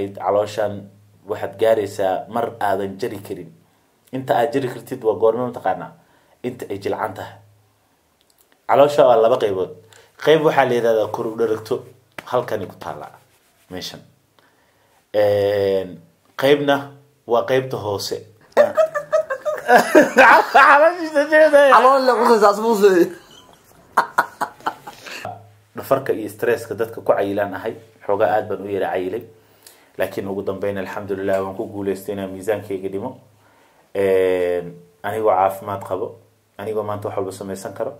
Calooshan waxaad gaaraysaa mar aadan jari karin. Inta aad jari kartid waa goorme? Mataqaanaa inta ay jilcan tahay. Caloosha waa laba qaybood. Qayb waxaa la yidhahdaa kor u dharagto, halkani ku taallaa meeshan. Qaybna waa qaybta hoose. Calool la qusaysa asbuusay. Dhafarka iyo stresska dadka ku cayilaan ahay, xoogaa aad baan u yara cayilay, laakiin ugu dambeyn, alxamdulilah, waan ku guuleystay inaan miisaankayga dhimo anigoo caafimaad qabo, anigoo maanta wax walba samaysan karo.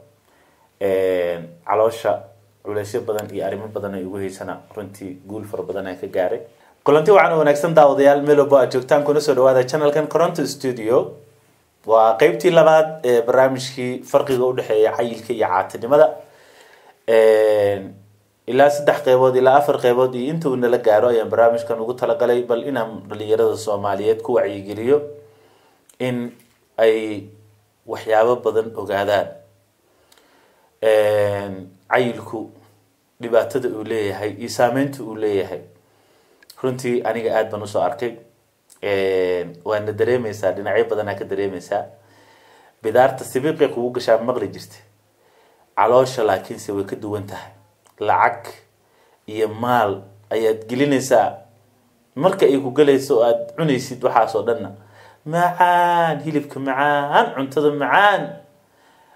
Caloosha culeysyo badan iyo arrimo badan ay ugu haysana, runtii guul fara badan aan ka gaaray. Kulanti wacan oo wanaagsan, daawadayaal, meel walbo aad joogtaan, kuna soo dhawaada channelkan Coronto Studio. Waa qeybtii labaad ee barnaamijkii farqiga udhexeeya cayilka iyo caatinimada. Ilaa saddex qeybood ilaa afar qeybood iyo inta uu nala gaaro ayaan barnaamijkan ugu talagalay, bal inaan dhalinyarada Soomaaliyeed ku wacyigeliyo in ay waxyaabo badan ogaadaan, cayilku dhibaatada uu leeyahay iyo saameynta uu leeyahay. Runtii aniga aada baan usoo arkay, waana dareemeysaa, dhinacyo badanaa ka dareemeysaa. Bidaarta sibiiqay kugu gashaa maqli jirta, caloosha laakiinse way ka duwan tahay. Lacag iyo maal ayaad gelinaysaa marka ay ku galayso oo aada cunaysid. Waxaasoo dhanna macaan, hilibka macaan, cuntada macaan,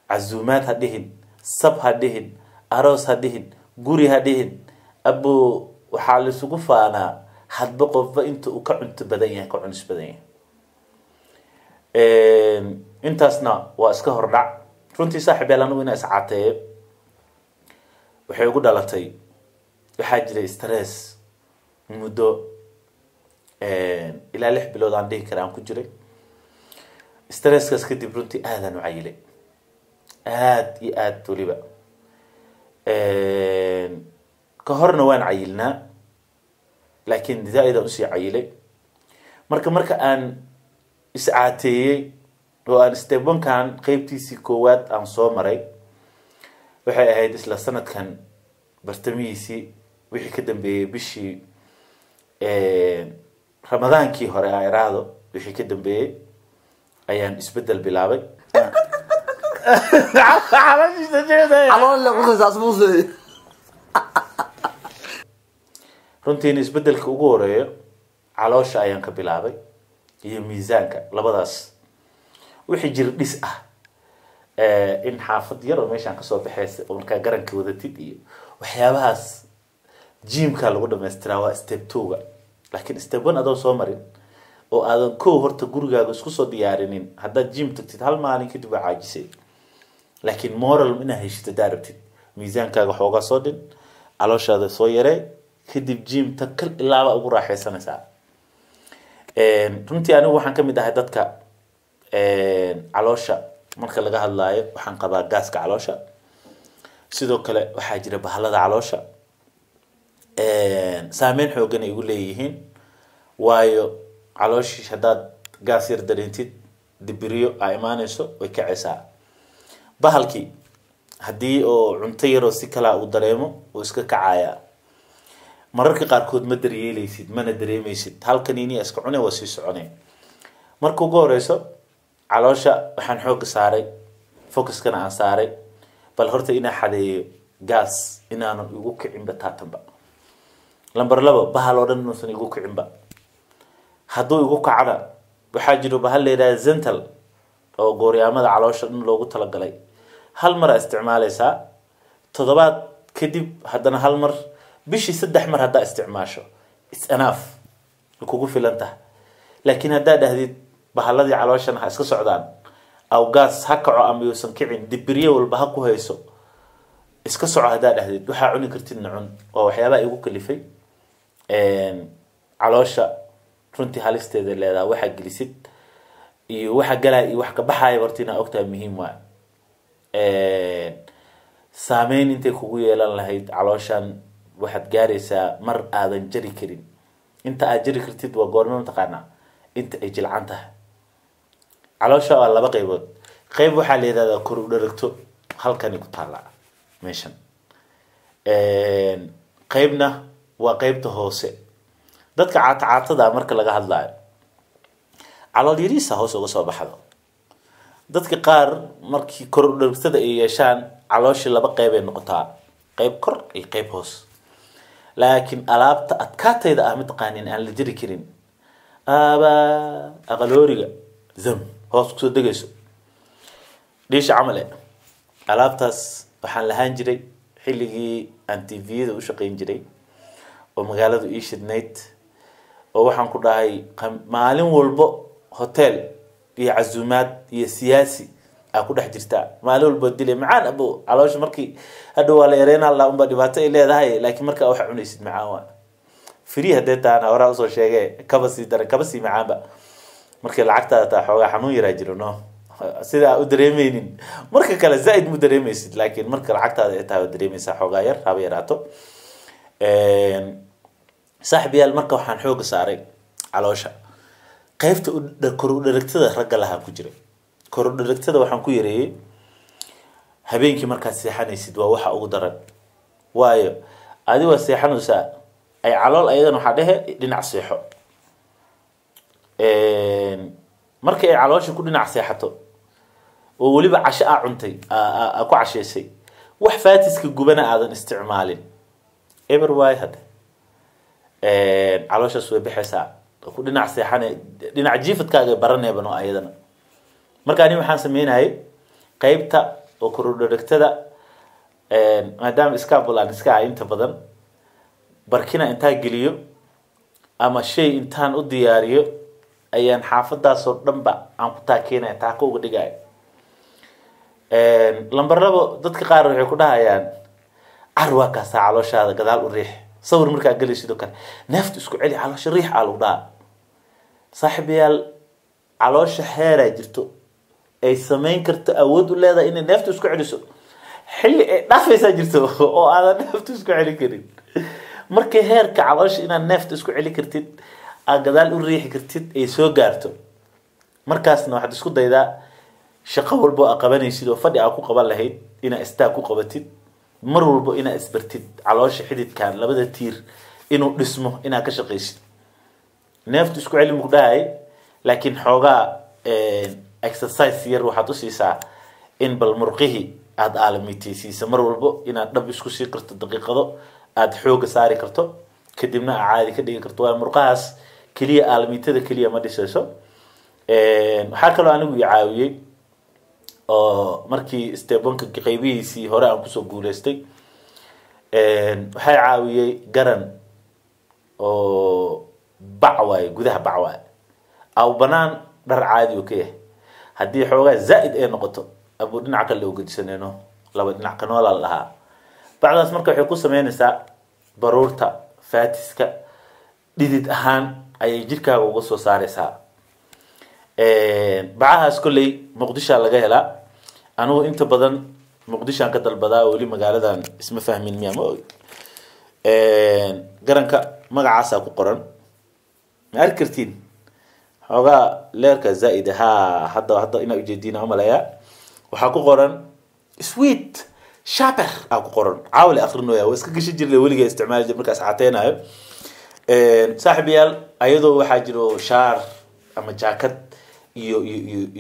casuumaad ha dhihin, sab ha dhihin, aroos ha dhihin, guri ha dhihin, abo waxaa laisugu faanaa hadba qofba inta uu ka cunto badan yahay, ka cunis badan yahay. Intaasna waa iska hordhac. Runtii, saaxib yaal, anigu inaa iscateeyo waxay ugu dhalatay, waxaa jiray stress muddo ilaa 6 bilood aan dhihi kara aan ku jiray. Stresskaas kadib runtii aadaan u cayilay, aada iyo aada weliba. Ka horna waan cayilnaa, laakiin zaa-id aan usii cayilay. Marka aan iscaateeyey oo aan step one-kan qeybtiisii koowaad aan soo maray, waxay ahayd isla sanadkan bartamihiisii wixii ka dambeeyey, bishii Ramadaankii hore a iraahdo wixii ka dambeeyey, ayaan isbeddel bilaabay. Calool la qusaysa asbuusay. Runtiina isbeddelka ugu horeeyo caloosha ayaan ka bilaabay iyo miisaanka, labadaas wixii jir dhis ah, in xaafad yar oo meeshaan kasoo baxaysa oo markaa garanka wadatid iyo waxyaabahaas gymka lagu dhamaystiraa, waa step two-ga. Laakiin step one adoon soo marin oo aadan kow horta gurigaaga isku soo diyaarinin, haddaad gym tagtid hal maalin kadib waa caajisay. Laakiin moral inaad heshid haddaa rabtid, miisaankaaga xoogaa soo dhin, calooshaada soo yaree, kadib gym tag, kal ilaaba ugu raaxaysanaysaa. Runtii anigu waxaan kamid ahay dadka caloosha marka laga hadlaayo, waxaan qabaa gaaska caloosha. Sidoo kale waxaa jira bahalada caloosha, saameyn xoogan ay igu leeyihiin, waayo calooshii haddaad gaas yar dareentid, dibiriyo aa imaaneyso, way kacaysaa. Bahalkii haddii oo cunto yaroo si kalaa uu dareemo, uu iska kacayaa. Mararka qaarkood ma daryeeleysid, mana dareemeysid, halkan ini iska cune, waa sii soconay. Marka ugu horeyso caloosha waxaan xooga saaray, focuskana aan saaray, bal horta inaa xadeeyo gaas inaanan igu kicinba taatanba. Number labo, bahal oo dhan inuusan igu kicinba. Hadduu igu kacana, waxaa jiro bahal la yidhaha Zental oo gooryaamada caloosha dhan loogu talagalay. Hal mar aa isticmaaleysaa, toddobaad kadib haddana hal mar, bishii saddex mar haddaa isticmaasho, it's enough, way kugu filan tahay. Laakiin haddaa dhahdid bahaladii calooshana ha iska socdaan, aw gaas ha kaco ama yuusan kicin, dibiryo walba ha ku hayso, iska soco haddaa dhahdid, waxaa cuni kartidna cun. Waa waxyaabaha igu kalifay. Caloosha runtii halisteeda leedaha, waxaa gelisid iyo waxa galaya iyo wax ka baxaya horta inaa ogtahay muhiim waay. Saameyn intay kugu yeelan lahayd calooshan, waxaad gaaraysaa mar aadan jari karin. Inta aad jari kartid waa goorme? Mataqaanaa inta ay jilcan tahay. Caloosha waa laba qaybood. Qayb waxaa la yidhahdaa kor u dharagto, halkani ku taallaa meeshan. Qaybna waa qaybta hoose. Dadka caata caatada marka laga hadlaayo, calool yariisa hoos uga soo baxdo. Dadka qaar markii kor u dharagtada ay yeeshaan, calooshii laba qeybay noqotaa, qeyb kor iyo qeyb hoos. Laakiin alaabta adkaatayda ah, mataqaanin, aan la jiri karin, aba aqalooriga zam hoos kusoo degayso, dhiisha camale. Alaabtaas waxaan lahaan jiray xilligii aan TV-yada u shaqayn jiray oo magaaladu ii shidnayd, oo waxaan ku dhahay maalin walbo hotel iyo casuumaad iyo siyaasi aa ku dhex jirtaa, maalin walbo dilay macaan abo. Caloosha markii hadhow waa la yareynaa la unbaa dhibaato ay leedahay, laakiin markaa waxa cunaysid macaan waa free. Haddee taana horaa usoo sheege, kaba sii daran, kaba sii macaanba. Markii lacagtaada taa xoogaa xanuun yaraa jiro, no sida u dareemeynin marka kale zaaid mu dareemeysid, laakiin marka lacagtaada ay tahay waa dareemeysaa xoogaa yar, haba yaraato. Saaxiibayaal, marka waxaan xooga saaray caloosha qaybta kor u dharagtada ragga lahaa ku jiray. Kor u dharagtada waxaan ku yareeyey habeenkii markaad seexanaysid, waa waxa ugu daran, waayo adi waa seexanaysaa, ay calool ayadan waxaa dhehe dhinac seexo. Markii ay caloosha ku dhinac seexato oo weliba casho aa cuntay, aa ku cashaysay, wax faatiska gubana aadan isticmaalin, eber waay. Hadde calooshaas way baxaysaa ku dhinac seexane, dhinac jiifadkaaga baraneebano ayadana. Marka ani waxaan sameynayay qeybta oo korudharagtada, maadaama iskaabul aan iska ahay, inta badan barkina intaa geliyo ama shay intaan u diyaariyo ayaan xaafadaasoo dhanba aan ku taakeynaya, taako uga dhigaya. Lamber labo, dadka qaar waxay ku dhahayaan car waa kaasaa, calooshaada gadaal u riix. Sawir markaa gelay sidoo kale neefta isku celi, caloosha riix aa lagu dhaha. Saaxiibayaal, caloosha xeeraa jirto ay samayn karto, awood u leedahay inay neefta isku celiso, xilli ay dhaafaysaa jirto oo aadan neefta isku celin karin. Markay heerka caloosha inaad neefta isku celi kartid, aad gadaal u riixi kartid ay soo gaarto, markaasna waxaad isku daydaa shaqo walbo aa qabanaysid oo fadhi aa ku qaban lahayd inaa istaag ku qabatid. Mar walbo inaa isbartid caloosha xididkan labada tiir inuu dhismo, inaa ka shaqaysid. Neeftu isku celi muku dhahay, laakiin xoogaa exercise yar waxaad usiisaa in bal murqihii aada aalamiteysiysa, mar walbo inaad dhab isku sii karto, daqiiqado aada xooga saari karto, kadibna aa caadi ka dhigi karto, waayo murqahaas keliya aalamitada keliya ma dhisayso. Waxaa kaloo anigu i caawiyey oo markii step one-ka qeybihiisii hore aan kusoo guuleystay, waxay caawiyey garan oo bac waaye, gudaha bac waaye, aw banaan dhar caadi oo ka yahay. Haddii xoogaa zaa-id ay noqoto, abu dhinac kale loo gedisanayno, laba dhinac kanoola la dhahaa bacdaas. Marka waxay ku sameynaysaa baruurta faatiska dhidid ahaan ayay jirkaaga uga soo saareysaa. Bacahaas kolley Muqdishaa laga helaa, anigu inta badan Muqdishaan ka dalbadaa, weli magaaladan isma fahmin miya, ma ogi. Garanka magacaasaa ku qoran, ma arki kartiin, xoogaa leerka zaa-id ha. Hadda inaa ujeediina umaleeyaa, waxaa ku qoran Sweet Shaper aa ku qoran. Caawle akrinooya, waa iska gashi jirna, weligaa isticmaali jir markaas cateynayo. Saaxiibayaal, ayadoo waxaa jiro shaar ama jaakad iyo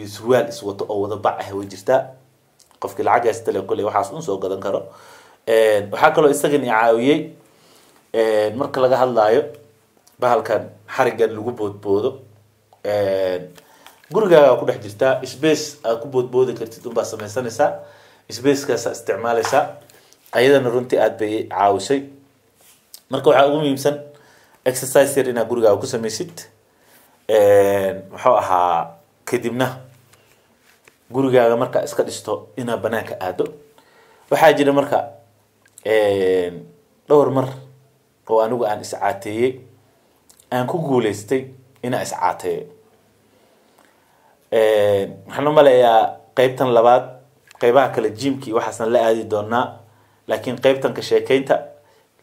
surwaal iswato oo wada bac ah, way jirtaa. Qofkii lacag haysta le kolley waxaas un soo gadan karo. Waxaa kaloo isagan i caawiyey marka laga hadlaayo bahalkan xarigan lagu boodboodo, gurigaaga ku dhex jirtaa, space aad ku boodboodi kartid unbaa sameysanaysaa, spacekaasaa isticmaaleysaa. Ayadana runtii aad bay caawisay. Marka waxaa ugu muhiimsan exercise yar inaad gurigaaga ku sameysid, muxuu ahaa, kadibna gurigaaga markaa iska dhisto inaad banaanka aado. Waxaa jira marka dhowr mar oo anigu aan iscaateeyey, aan ku guuleystay inaan iscaateeyo. Waxaan umaleeyaa qeybtan labaad, qeybaha kale gym-kii waxaasna la aadi doonaa, laakiin qeybtan ka sheekeynta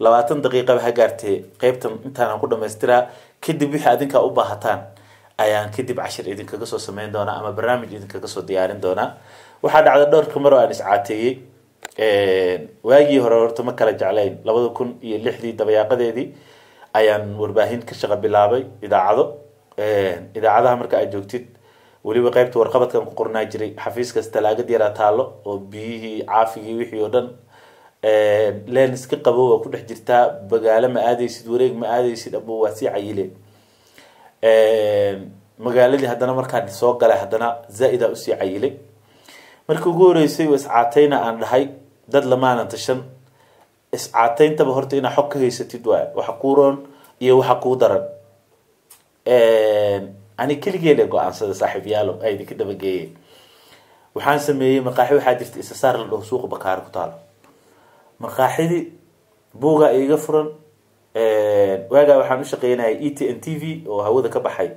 20 daqiiqaba ha gaartee, qeybtan intaanaan ku dhamaystiraa. Kadib wixii adinkaa u baahataan ayaan kadib cashir idinkaga soo sameyn doonaa ama barnaamij idinkaga soo diyaarin doonaa. Waxaa dhacda dhowrka mar oo aan iscaateeyey. Waagii hore horta ma kala jeclayn, 2006-dii dabayaaqadeedii Ayaan warbaahin ka shaqo bilaabay, idaacado. Idaacadaha marka aad joogtid, weliba qaybta warqabadkan ku qornaa jiray. Xafiiskaas talaagad yaraa taalo oo biyihii caafigii wixii oo dhan leen iska qabo, waa ku dhex jirtaa. Bagaalo ma aadaysid, wareeg ma aadaysid, abo waa sii cayile. Magaaladii haddana markaan soo galay, haddana zaa-idaa usii cayilay. Markii ugu horeysay oo iscaatayna aan dhahay, dad lamaanan tashan. Iscaatayntaba horta inaa xog ka haysatid waay, waxa kuu roon iyo waxa kuu daran. Ani keligeele go-aansada, saaxiibyaalo ay idinka dabageeyeen. Waxaan sameeyey, maqaaxi waxaa jirta Isasaar la dhaho, suuqa Bakaar ku taalo. Maqaaxidii buugaa iiga furan. Waagaa waxaan u shaqeynayay ETN TV oo hawada ka baxay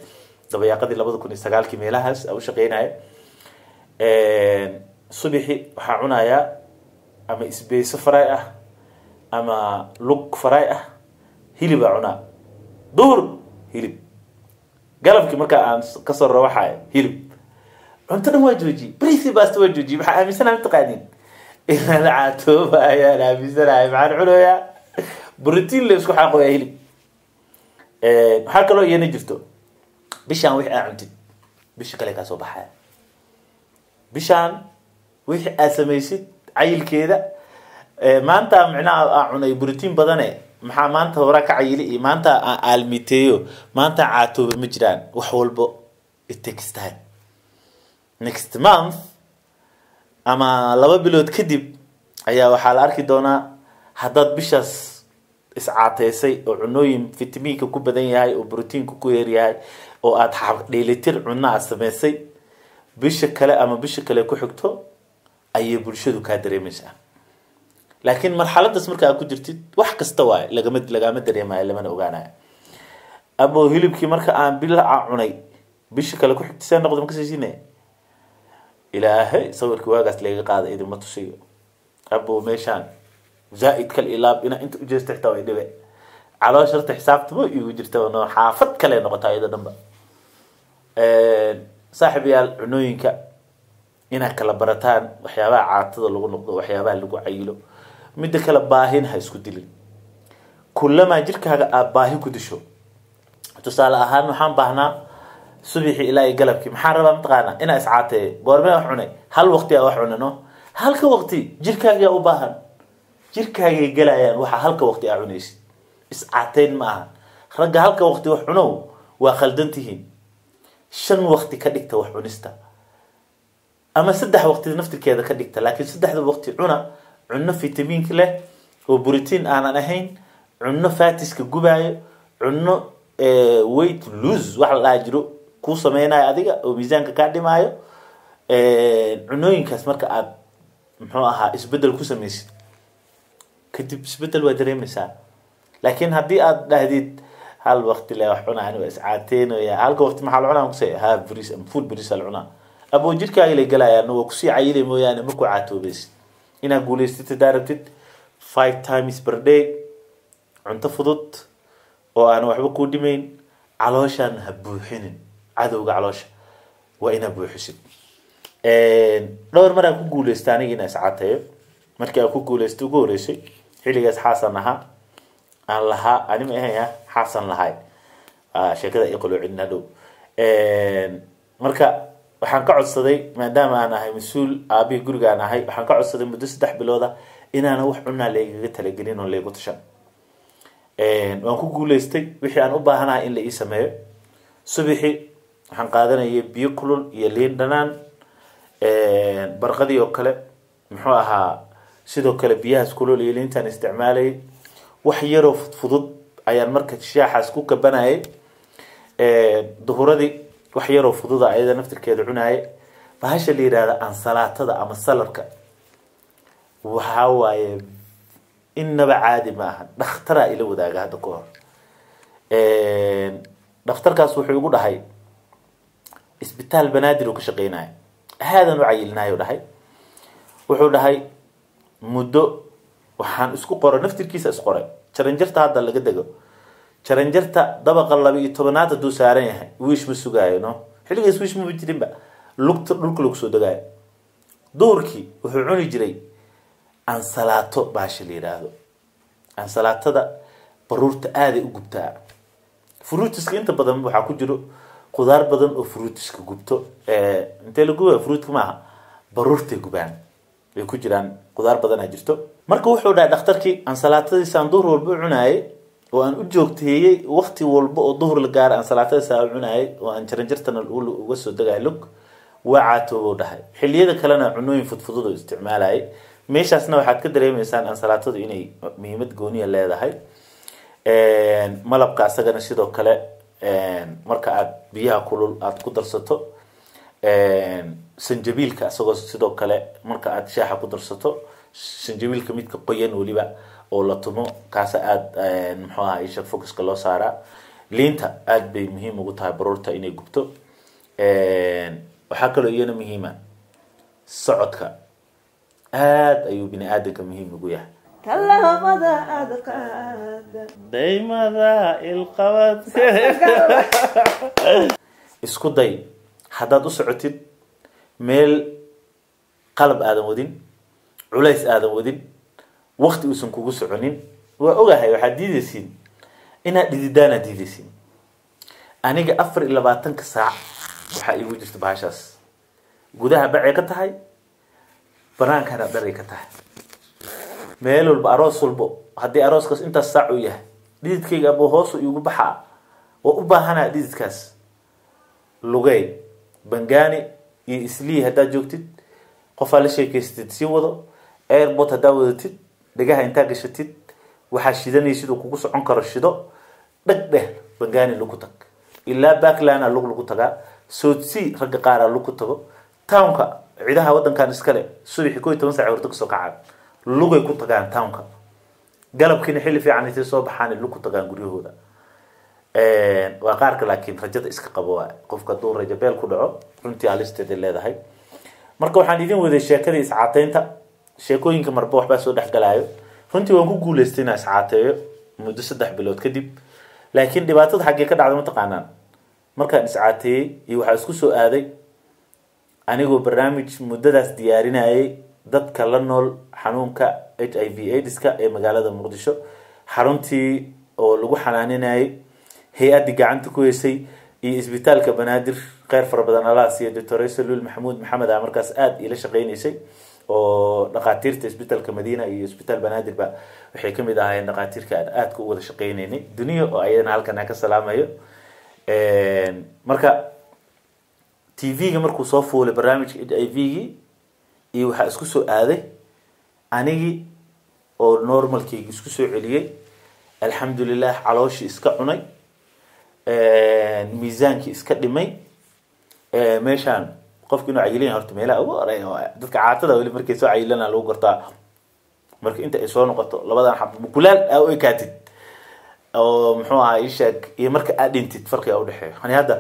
dabayaaqadii 2009-kii, meelahaas aan u shaqeynaya. Subixi waxaa cunayaa ama isbeyso fry ah ama lug fry ah, hilibaa cunaa. Duhur hilib, galabkii markaa aan kasoo rawaxayo hilib. Cunto dhan waa joojiyey, bariisi baasta waa joojiyey. Maxaa aaminsanahay mataqaanin? Inaan caatooba ayaan aaminsanahay. Maxaan cunayaa? Brotiin la isku xaaqoyaa, hilib. Waxaa kaloo iyana jirto, bishaan wixii aa cuntid bisha kale kaa soo baxaya. Bishaan wixii aad samaysid cayilkeeda maanta, micnaha aa cunay brotiin badane, maxaa maanta horaa ka cayili iyo maanta aan aalmiteeyo, maanta caatooba, ma jiraan. Wax walbo it takes time. Next month ama 2 bilood kadib ayaa waxaa la arki doonaa haddaad bishaas iscaateysay oo cunooyin fitamiinka ku badan yahay oo brotiinka ku yar yahay oo aada dheelitir cunno aad samaysay, bisha kale ama bisha kale ku xigto ayay bulshadu kaa dareemaysaa. Laakiin marxaladaas marka aad ku jirtid, wax kasta waaye lagama dareemayo, lamana ogaanayo. Abo hilibkii marka aan bil a cunay, bisha kale ku xigta see noqda makasaysiine? Ilaahay sawirkii waagaas laga qaada idinma tusiyo. Abo meeshaan zaa-id kal ilaab inaa inta ujeesto xitaa way dhibe. Caloosha horta xisaabtama igu jirta, no xaafad kale noqotaa iyada dhanba. Saaxiib yaal, cunooyinka inaad kala barataan, waxyaabaha caatada lagu noqdo, waxyaabaha lagu cayilo. Midda kale, baahin ha isku dilin. Kulamaa jirkaaga aad baahi ku disho, tusaale ahaan waxaan baahnaa subixii ilaa iyo galabkii, maxaan rabaa mataqaanaa? Inaa iscaateeyo. Goormee wax cunay? Hal waqti aa wax cunano, halka waqti jirkaagaa u baahan, jirkaagay gelayaan waxa halka waqti aa cunaysid. Iscaateyn ma aha. Ragga halka waqti wax cunow, waa khaldan tihiin. 5 waqti ka dhigta wax cunista, ama 3 waqti naftirkeeda ka dhigta, laakiin saddexda waqti cuna cunno fitamiinka leh oo brotiin aanan ahayn, cunno fats-ka gubaayo, cunno weight lose wax la dhaha jiro kuu sameynayo adiga oo miisaanka kaa dhimaayo. Cunooyinkaas marka aad muxuu ahaa isbedel ku sameysid kadib, isbedel waa dareemeysaa. Laakiin haddii aad dhahdid hal waqti le wax cunaa, aniga iscaateynaya, halka waqti maxaa la cunaa? Kuse ha bariis ama full bariis la cunaa, abo jirkaaga lay galayaan, waa kusii cayilay mooyaane markuu caatoobaysid. Inaad guulaystid hadaa rabtid, five times per day cunto fudud oo aan waxba kuu dhimayn, calooshaan ha buuxinin. Cadowga caloosha waa inaad buuxisid. Dhowr mar aan ku guuleysta aniga inaa iscateeyo. Markii aan ku guuleystay ugu horeysay, xilligaas xaasan ahaa aan lahaa, ani ma ahaya, xaasan lahay, sheekada i qaloocinin hadhow. Marka waxaan ka codsaday, maadaama aan ahay mas-uul, aabihii gurigaan ahay, waxaan ka codsaday muddo 3 bilooda inaana wax cunaa laygaga talagelin oo laygu tashan. Waan ku guuleystay wixii aan u baahanahay in la ii sameeyo. Subixi waxaan qaadanayay biyo kulul iyo liin dhanaan. Barqadii oo kale muxuu ahaa, sidoo kale biyahaas kulul iyo liintaan isticmaalayay. Wax yaroo fudfudud ayaan marka shaaxaas ku kabanayay. Duhuradii wax yaroo fududa ayada naftirkeeda cunaayay. Bahasha la yihahda ansalaatada ama saladka waxaa waaye innaba caadi ma aha. Dhakhtaraa ila wadaaga hadda ka hor. Dhakhtarkaas wuxuu igu dhahay, isbitaal Banaadir uu ka shaqeynayo, aadan u cayilinayo dhahay. Wuxuu dhahay muddo waxaan isku qoray, naftirkiisa isqoray, jaranjarta hadda laga dego, jaranjarta dabaqa 12aad hadduu saaran yahay, wiish ma sugaayo. No, xilligaas wiish mama jirinba, lugta dhulka lagu soo degaayo. Duhurkii wuxuu cuni jiray ansalaato, baasha la yidhaahdo ansalaatada. Baruurta aaday u gubtaa. Fruitiska inta badan waxaa ku jiro khudaar badan oo fruitiska gubto. Intee la gubaya fruitka maaha, baruurtay gubaan way ku jiraan, khudaar badanaa jirto. Marka wuxuu dhahay dhakhtarkii, ansalaatadiisaan duhur walba u cunaayay oo aan u joogteeyey, waqti walba oo duhur la gaara ansalaatadiisaa u cunaayay oo aan jaranjartana uga soo degaay lug, waa caatoobou dhahay. Xilliyada kalena cunooyin fudfudud oo isticmaalayay. Meeshaasna waxaad ka dareemeysaan ansalaatadu inay muhiimad gooniya leedahay. Malabka asagana sidoo kale, marka aad biyaha kulul aada ku darsato, sanjabiilka isagoo sidoo kale marka aad shaaxa ku darsato, sanjabiilka midka qoyan weliba oo la tumo, kaasa aada muxuu aha isha focuska loo saaraa. Liinta aada bay muhiim ugu tahay baruurta inay gubto. Waxaa kaloo iyana muhiima socodka, aada ayuu bini aadamka muhiim ugu yahay. Tallaabada aad qaada Daymada ilqabad isku day haddaad u socotid meel qalab aadan wadin, culays aadan wadin, wakti uusan kugu soconin. Waa ogahay waxaad diideysiin inaad dhididaanaad diideysiin. Aniga 24-ka saac waxaa iigu jirta bahashaas, gudaha bacay ka tahay, banaankana dharay ka tahay, meel walba, aroos walbo. Haddii arooskaas intaas saac uu yahay, dhididkayga abuu hoosu iigu baxaa, waa u baahanaa dhididkaas. Lugey Bangani iyo Islii haddaad joogtid, qofaa la sheekeysatid sii wado, airport haddaad wadatid, dhegaha intaa gashatid, waxaa shidanaysid uu kugu socon karo shido, dheg dheh, Bangani lagu tag, ilaa Backlanda lug lagu tagaa, South C ragga qaaraa lug ku tago, townka cidaha waddankan iskale subaxii 11 saac horta kasoo kacaan, lugay ku tagaan townka, galabkiina xilli fiican intay soo baxaan lug ku tagaan guryahooda. Waa qaarka laakiin rajada iska qabo waay. Qofka hadduu rajo beel ku dhaco, runtii halisteeday leedahay. Marka waxaan idin waday sheekadii iscaateynta. Sheekooyinka marba waxbaa soo dhexgalaayo. Runtii waan ku guuleystay inaan iscaateeyo muddo 3 bilood kadib, laakiin dhibaatada xaggee ka dhacda mataqaanaan? Markaan iscaateeyey iyo waxaa isku soo aaday anigoo barnaamij muddadaas diyaarinayay dadka la nool xanuunka HIV AIDS-ka ee magaalada Muqdisho, xaruntii oo lagu xanaaninayay, hay-addii gacanta ku heysay iyo isbitaalka Banaadir. Kheyr fara badan allaha siiya Doctor Luul Maxamuud Maxamed a markaas aada iila shaqeynaysay, oo dhakhaatiirta isbitaalka Madiina iyo isbitaal Banaadirba waxay kamid ahaayeen dhakhaatiirka aan aadka u wada shaqeynaynay, duniya oo ayadana halkan aan ka salaamayo. Marka TV-ga markuu soo fuulay barnaamijka HIV-gii iyo waxaa isku soo aaday anigii oo normalkaygi isku soo celiyey, alxamdulilah, calooshii iska cunay, miisaankii iska dhimay. Meeshaan qofki inuu cayilan yahay horta meelaha ugu horeeya waa dadka caatada weli markay soo cayilana lagu gartaa. Marka inta ay soo noqoto labadan xab mukulaal aa u ekaatid oo muxuu ahaa isheeg, iyo marka aad dhintid farqiga udhexeeyo. Hani hadda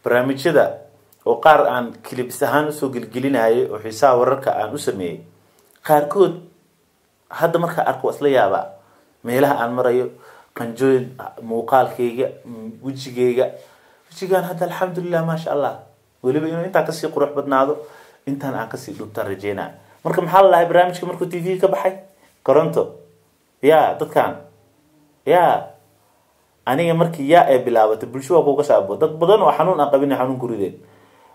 barnaamijyada oo qaar aan clips ahaan usoo gelgelinayay oo xiisaha wararka aan u sameeyey qaarkood, hadda markaa arko waa isla yaabaa meelaha aan marayo, qanjooyin, muuqaalkayga, wejigayga. Wejigaan hadda alxamdulilah, maasha Allah, weliba inuu intaa kasii qurux badnaado, intaan aan kasii dhubtaan rajeynaa. Marka maxaa la lahay barnaamijka markuu TV ka baxay koronto ya dadkan ya aniga markii yaa ay bilaabatay, bulsho waa kuga saabo. Dad badan oo xanuun aan qabin xanuun ku rideen,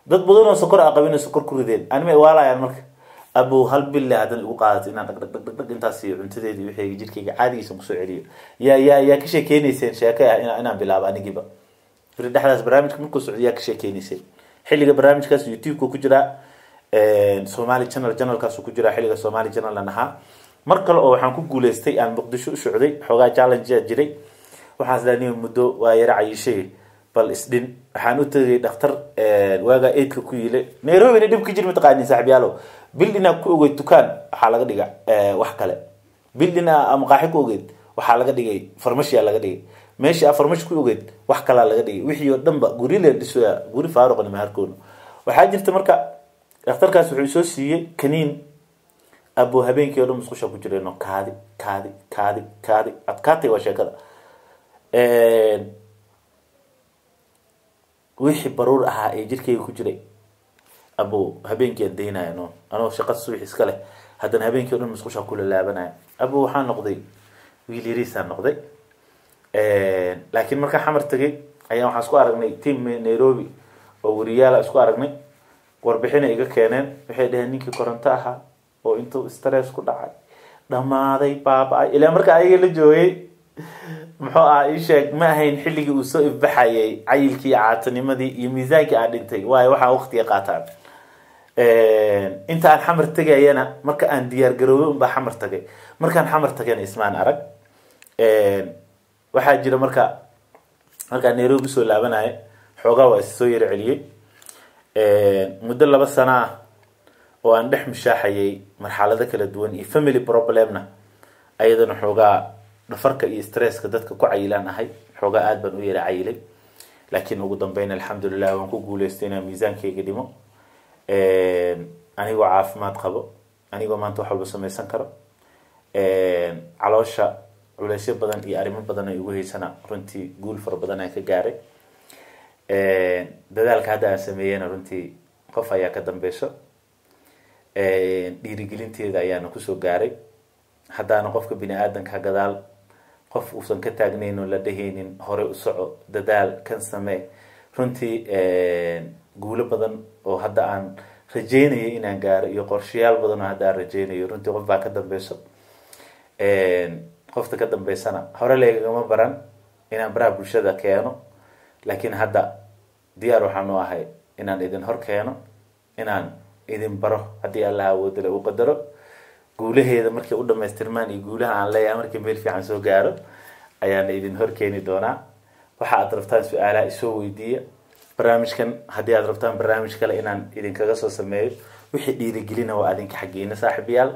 dad badan oo sokor aan qabin sokor ku rideen, anima waalayaan. Marka abow hal bille haddana igu qaadato inaan dhag dhag dhag dhag dhag intaas iyo cuntadeedii wixii jirkayga caadigiisa kusoo celiyo. Yaa ka sheekeynayseen sheeke ah inaan bilaabo anigiiba beri dhexdaas barnaamijka markuu socdo? Yaa ka sheekeynayseen xilliga barnaamijkaas? YouTube-ka ku jiraa, Somali Channel, channelkaasuu ku jiraa, xilliga Somali Channel aan ahaa. Mar kale oo waxaan ku guuleystay aan Muqdisho u socday, xoogaa challenge jiray, waxaan isla muddo waa yara cayishay, bal isdhin. Waxaan u tegay dhakhtar waagaa eidka ku yile Nairobina. Dhib ka jir mataqaanin saaxiibyaalo, bil inaa ku ogeyd dukaan waxaa laga dhiga wax kale, bil inaa maqaaxi ku ogeyd waxaa laga dhigay farmashiya laga dhigay, meeshii aa farmashi ku ogeyd wax kalaa laga dhigay, wixii oo dhan ba guri leen dhisoya, guri faaruqna maharkoona waxaa jirta. Marka dhakhtarkaas wuxuu soo siiyey kaniin. Abo habeenkii oo dhan musqusha ku jireenoo, kaadi kaadi kaadi kaadi adkaatay waa sheekada. Wixii baruur ahaa ee jirkayga ku jiray abo habeenkii aan daynaya, no anoo shaqa subax iska leh, haddana habeenkii o dhan musqusha kula laabanaya. Abo waxaan noqday wiil yariisaan noqday. Laakiin markaan Xamar tagay ayaan waxaan isku aragnay team Nairobi oo wariyaala isku aragnay, warbixinay iga keeneen. Waxay dhaheen ninkii Koronto ahaa oo intuu stress ku dhacay dhammaaday, baaba-ay. Ilaa marka ayaga la joogay, muxuu ahaa, ii sheeg, ma ahayn xilligii uu soo ifbaxayay cayilkii iyo caatinimadii iyo miisaankii aan dhintay, waayo waxaa waqtiga qaataan. Inta aan Xamar tegayana, marka aan diyaar garoobay unbaa Xamar tagay. Markaan Xamar tagayna ismaan arag. Waxaa jira markaan Nairobi soo laabanaya, xoogaa waa is soo yaro celiyey muddo 2 sano ah oo aan dhex mushaaxayay marxalado kala duwan iyo family problemna ayadana. Xoogaa dhafarka iyo stresska dadka ku cayilaan ahay, xoogaa aad baan u yara cayilay. Laakiin ugu dambeyn, alxamdulilah, waan ku guuleystay inaan miisaankayga dhimo, anigoo caafimaad qabo, anigoo maanta wax walba samaysan karo. Caloosha culeysyo badan iyo arrimo badan ay ugu haysana, runtii guul fara badan aan ka gaaray. Dadaalka hadda aan sameeyena runtii qof ayaa ka dambeyso, dhiirigelinteeda ayaana kusoo gaaray. Haddaana qofka bini aadanka gadaal qof uusan ka taagnayn oo la dhehaynin hore u soco, dadaal kan samee, runtii guulo badan oo hadda aan rajeynayo inaan gaaro iyo qorshayaal badan oo hadda aan rajeynayo, runtii qof baa ka dambeyso. Qofta ka dambeysana hore laygagama baran inaan baraha bulshada keeno, laakiin hadda diyaar waxaan u ahay inaan idin hor keeno, inaan idin baro, haddii Allah awoodale uu qadaro. Guulaheeda markay u dhamaystirmaan iyo guulaha aan leeyahay markii meel fiican soo gaaro ayaana idin hor keeni doonaa. Waxa aad rabtaan su-aalaha isoo weydiiya. Barnaamijkan haddii aad rabtaan barnaamij kale inaan idinkaga soo sameeyo, wixii dhiirigelina waa adinka xaggiina, saaxiibayaal.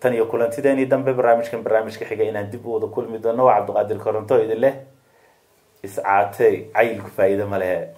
Tan iyo kulantideenii dambe, barnaamijkan barnaamijka xiga inaan dib u wada kulmi doono, waa Cabdiqaadir Koronto idin leh: iscaatey, cayilku faa'iido ma lehe.